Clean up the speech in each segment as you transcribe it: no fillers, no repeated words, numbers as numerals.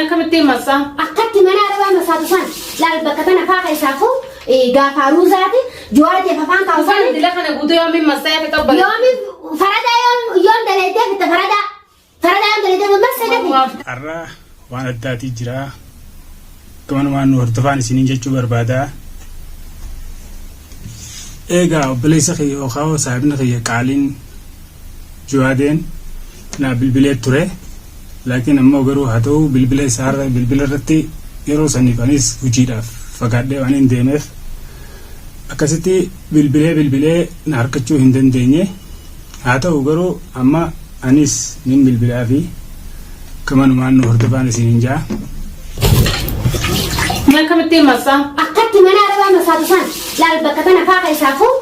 Akkamittiin massaa? Akkatti mana arabaa masaatu san laal bakka tana faa keessaafuu gaafa aruuzaati juwaadee afaan kaa'u Ufaan san dila kana guutuu yoomiin massaa yafe ta'u bala. yoomi faradaa yoom yoom dalaydee fitta faradaa faradaa yoom dalaydee massee dafi. Har'a waan addaatii jira. Gamanumaan nu hordofaan isiniin jechuu barbaada. Eegaa obboleessa kiyya yookaan saahibni kiyya qaaliin Juwaadeen naa bilbilee ture. Laakiin ammoo garuu haa ta'u bilbila isaarra bilbila irratti yeroo saniif anis hojiidhaaf fagaadhee waan hin deemeef akkasitti bilbilee bilbilee na harkachuu hin dandeenye. Haa ta'u garuu amma anis nin bilbilaa fi gamanumaan nu hordofaan isiniin ja'a. Akkamittiin massaa? Akkatti mana arabaa masaatu san laal bakka tana faa keessaafuu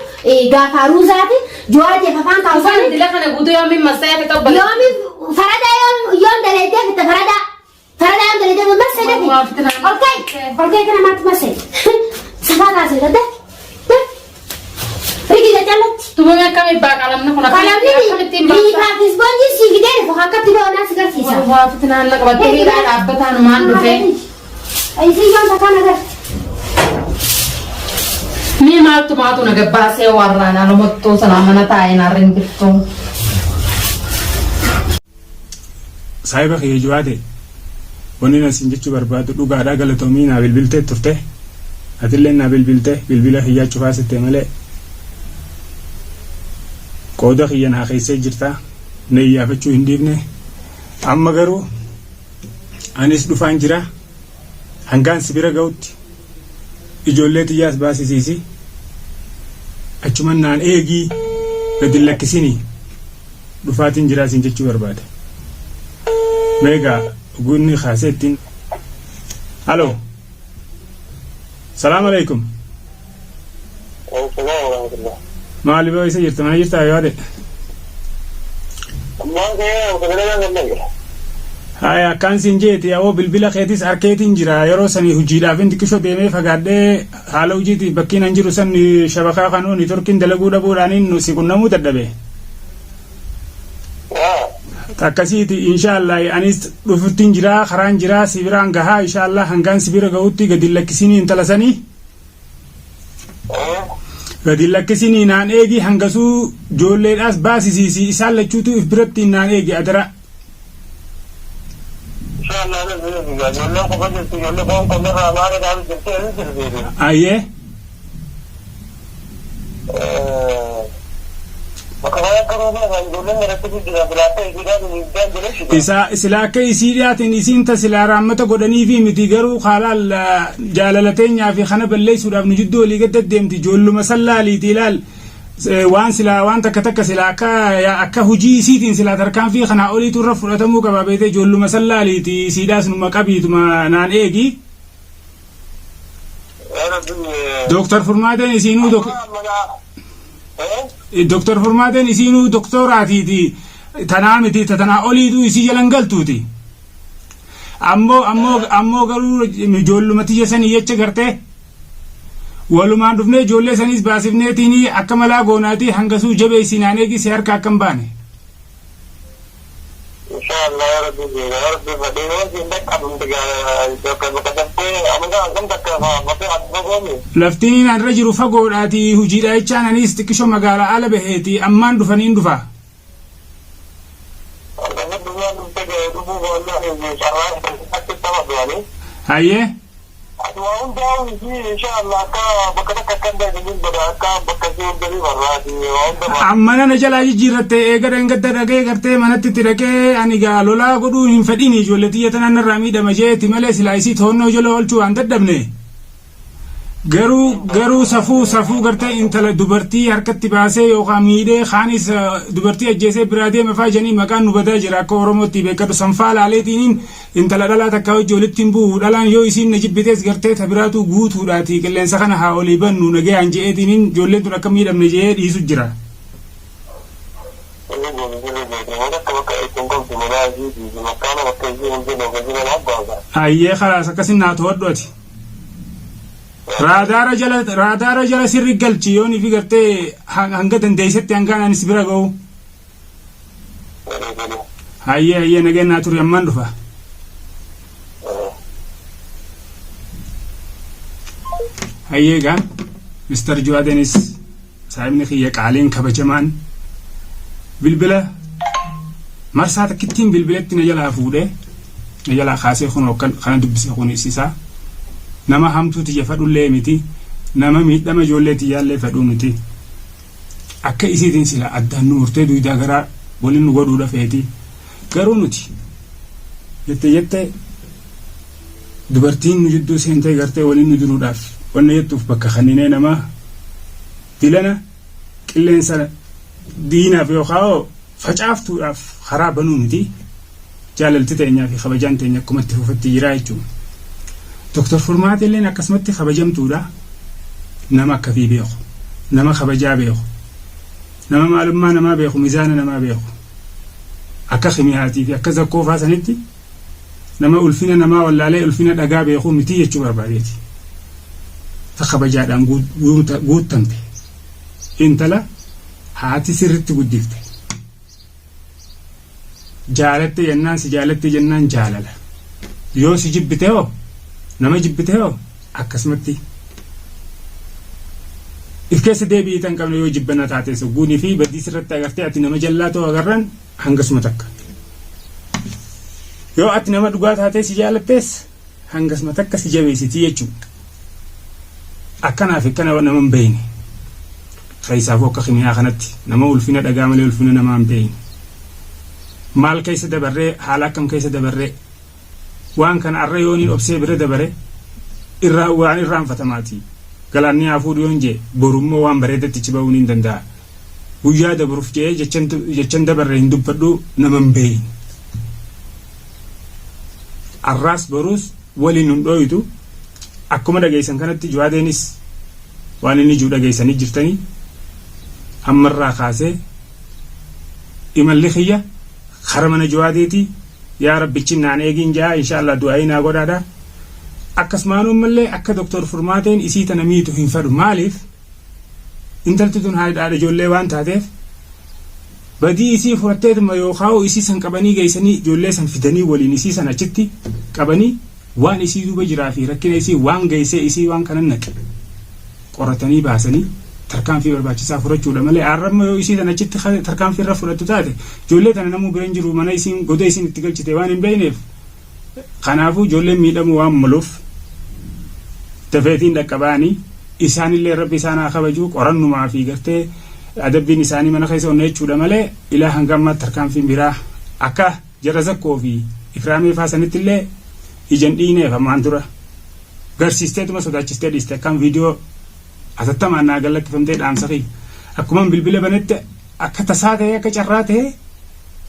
gaafa aruuzaati juwaadee afaan kaa'u Ufaan san dila kana guutuu yoomiin massaa yafe ta'u bala. yoomi faradaa yoom yoom dalaydee fitta faradaa faradaa yoom dalaydee massee dafi ol ka'i ol ka'i kana maatti massee safaa taasise dafi dafi rigi gacallatti. Tumame akkamii baa qalamni kun Qalamni akkamittiin baasaa? liifaa fi ispoonjii sii fidee dhufu akkatti ba'u si garsiisa. Waa fitinaan na qabattee hidhaa dhaabbataan maan dhufee. Isii yoom takkaan agarti. Mee maaltu maatu na gabbaasee warraan alumattuu sanaa mana taa'ee narra hin jirtu. Saahiba kiyya Juwaade wanni na siin jechuu barbaadu dhugaadhaa galatoomii naa bilbiltee turte atillee naa bilbilte bilbila kiyyaa cufaa sitte malee qooda kiyya naa keessee jirta na iyyaafachuu hin dhiifne amma garuu anis dhufaan jira hangaan si bira ga'utti ijoollee tiyyaas baasisiisi achuman naan eegii gad hin lakkisinii dhufaatiin jiraa siin jechuu barbaada. Meegaa oguunni kaasee ittiin. Halo. Salaam alaikum. Maali boo isa jirta mana jirtaa yoo ade. Haya akkaan siin jeeti awoo bilbila keetis harkeetiin jira yeroo sanii hojiidhaaf hin xiqqisho deemee fagaadhee haala hojiitiif bakkiin an jiru san shabakaa kanuu nitorkiin dalaguu dhabuudhaaniin nu si qunnamuu dadhabe. Akkasiiti inshaallah anis dhufuttiin jiraa karaan jiraa si biraan gahaa inshaallah hangaan si bira gahutti gadi hin lakkisinii intala sanii. Gadi hin lakkisinii naan eegi hangasuu ijoolleedhaas baasisiisi isaan lachuutu if biratti naan eegi adara. Ayyee. Isa sila akka isii dhiyaatin isiin ta silaa raammata godhaniifi miti garuu kaalaal jaalala teenyaa fi kana balleessuudhaaf nu jidduu walii gad deddeemti ijoolluma san laaliiti ilaal waan silaa waan takka takka silaa akka akka hujii isiitiin silaa tarkaanfii kanaa oliitu irra fudhatamuu qaba beekte ijoolluma san laaliiti isiidhaas numa qabiituma naan eegi. Dooktar Furmaateen isiinuu Dooktar Furmaateen isiinuu doktooraatiiti tanaa miti ta tanaa oliitu isii jalan galtuuti. Ammoo ammoo ammoo garuu ijoolluma tiyya sanii jecha gartee walumaan dhufnee ijoollee saniis baasifneetiin akka malaa goonaatii hangasuu jabeessii naan eegi si harka akka hin baane. Inshallah ya Rabbi ya Rabbi fadhi yoo siin dhaqqabamte bakka bakka daftee amma hangam takka bakka ati fagoomi. Laftiin an irra jiru fagoodhaati hojiidha jechaan anis xiqqisho magaalaa ala baheeti ammaan dhufaniin dhufa. Akkasii dunyaan dhufte ga'ee dhufuu wallahi carraa achi taphatu ani. Hayyee. Ati waa hundaa'u isii inshallah akka bakka takka akka hin darbin godha akka bakka isii hundanii barraati waa hunda ba'a. Amma nana jalaa jijjiirratte eega dhangadda dhaqee gartee manatti itti dhaqee ani gaa lolaa godhuu hin fedhini ijoollee tiyya tanaan narraa miidhama jeeti malee silaa isii to'annoo jala oolchuu waan dadhabne. Garuu garuu safuu safuu gartee intala dubartii harkatti baasee yookaan miidhee kaanis dubartii ajjeesee biraa deema faa jedhanii maqaan nu badaa jira akka Oromootti beekadhu sanfaa laaleetiin intala dhalaa takkaa wajji walitti hin bu'u dhalaan yoo isiin na jibbitees gartee ta biraatu guutuudhaati qilleensa kana haa olii bannu nagayaan je'eetiin ijoolleen tun akka miidhamne je'ee dhiisu jira. Ayyee kalaas akkasin naa to'adhu ati. Raadaara jala raadaara jala sirri galchi yoon ifi gartee hanga dandeessetti hangaan anis bira ga'u. Hayyee hayyee nageen naa turi ammaan dhufa. Hayyee, Mister Juwaadenis saahibni kiyya qaaliin kabajamaan bilbila marsaa takkittiin bilbilatti na jalaa fuudhee, na jalaa kaasee, kun kana dubbise. Kunis isaa nama hamtuu tiyya fadhullee miti, nama miidhama ijoollee tiyyaallee fadhuu miti. Akka isiitiin sila addaan nu murtee duudaa garaa waliin nu godhuudha feeti. Garuu nuti jette jette dubartiin nu jidduu seentee gartee waliin nu jiruudhaaf wanna jettuuf bakka kanninee namaa dilana qilleensa diinaaf yookaan facaaftuudhaaf karaa banuu miti. Jaalalti teenyaa fi kabajaan teenya akkuma itti fufatti jira jechuudha. Doktor Furmaata illeen akkasumatti kabajamtuudha. Nama akkafii beeku, nama kabajaa beeku, nama maalummaa namaa beeku, mizaana namaa beeku. Akka kimiyaatii fi akka zakkoofaa sanitti nama ulfina namaa wallaalee ulfina dhagaa beekuu miti jechuu barbaadeeti. Ta kabajaadhaan guuttamte. Intala haati sirritti guddifte. Jaalatte jennaan, si jaalatte jennaan jaalala. Yoo si jibbite hoo, nama jibbite hoo, akkasumatti if keessa deebi'ii tan qabne yoo jibbana taate sogguunii fi badii sirratti agartee ati nama jallaa ta'u agarran hangasuma takka. Yoo ati nama dhugaa taatee si jaalattees hangasuma takka si jabeessitii jechuudha. Akkanaaf akkana nama hin beekne. Keessaafuu akka kimiyaa kanatti nama ulfina dhagaa malee ulfina namaa hin beekne. Maal keessa dabarree, haala akkam keessa dabarree, waan kana arra yooniin obsee bira dabare irraa waan irraanfatamaati. Galaanni haa fuudhu yoon jee, borummoo waan bareedatti ichi ba'uun hin danda'a. Guyyaa dabruuf jee jechan dabarre hin dubbadhu, nama hin beekne. Arraas boruus waliin hin dhooytu. Akkuma dhageessan kanatti Juwaadeenis waan inni jiru dhageessanii jirtanii. Ammarraa kaasee imalli kiyya kara mana Juwaadeeti. Yaa Rabbichi naan eegiin jaa, inshaallah du'aayii naa godhaadha. Akkasumaan ammallee akka Doktor Furmaateen isii tana miitu hin fedhu. Maaliif? Intalti tun haadha ijoollee waan taateef, badii isii fudhatteetuma yookaan isii san qabanii geessanii, ijoollee san fidanii waliin isii san achitti qabanii, waan isii duuba jiraa fi rakkina isii waan geessee isii waan kana naqe qoratanii baasanii tarkaanfii barbaachisaa fudhachuudha malee, arramma yoo isii tan achitti tarkaanfii irra fudhattu taate, ijoollee tana namuu bira hin jiru, mana isiin goda isiin itti galchite waan hin beekneef. Kanaafuu ijoolleen miidhamuu waan maluuf dafeetiin dhaqqabaanii isaanillee Rabbi isaan haa kabajuu, qorannumaa fi gartee adabbiin isaanii mana keessa onna jechuudha malee, ilaa hanga ammaatti tarkaanfiin biraa akka jara zakkoo fi ikraamee faa sanitti illee ijan dhiineef. Ammaan dura garsiisteetuma sodaachistee dhiiste. Akkaan viidiyoo atattamaan naa gallakkifamtee dhaamsa kiyya akkumaan bilbila banetti, akka tasaa ta'ee, akka carraa ta'ee,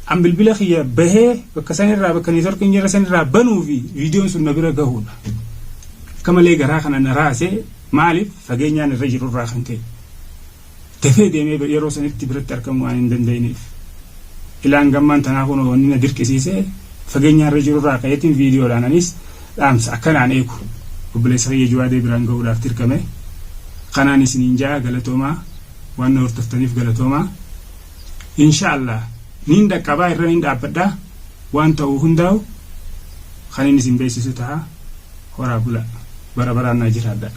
an bilbila kiyya bahee bakka sanirraa, bakka networkiin jira sanirraa banuu fi viidiyoon sun na bira gahuudha. Akka malee garaa kana na raasee. Maaliif? Fageenyaan irra jirurraa kan ka'e dafee deemee yeroo sanitti biratti argamuu waan hin danda'iniif. Ilaan gammaan tanaa kun wanni na dirqisiisee fageenyaan irra jirurraa ka'eetiin viidiyoodhaan anis dhaamsa akkanaan eegu obboleessa kiyya Juwaadee biraan gahuudhaaf dirqame. Kanaan isiniin ja'a, galatoomaa, waan na hordoftaniif galatoomaa. Inshaallah niin dhaqqabaa, irra niin dhaabbadhaa, waan ta'uu hundaa'u kan inni isin beeksisu ta'a. Horaa bula, bara baraan naa jiraadha.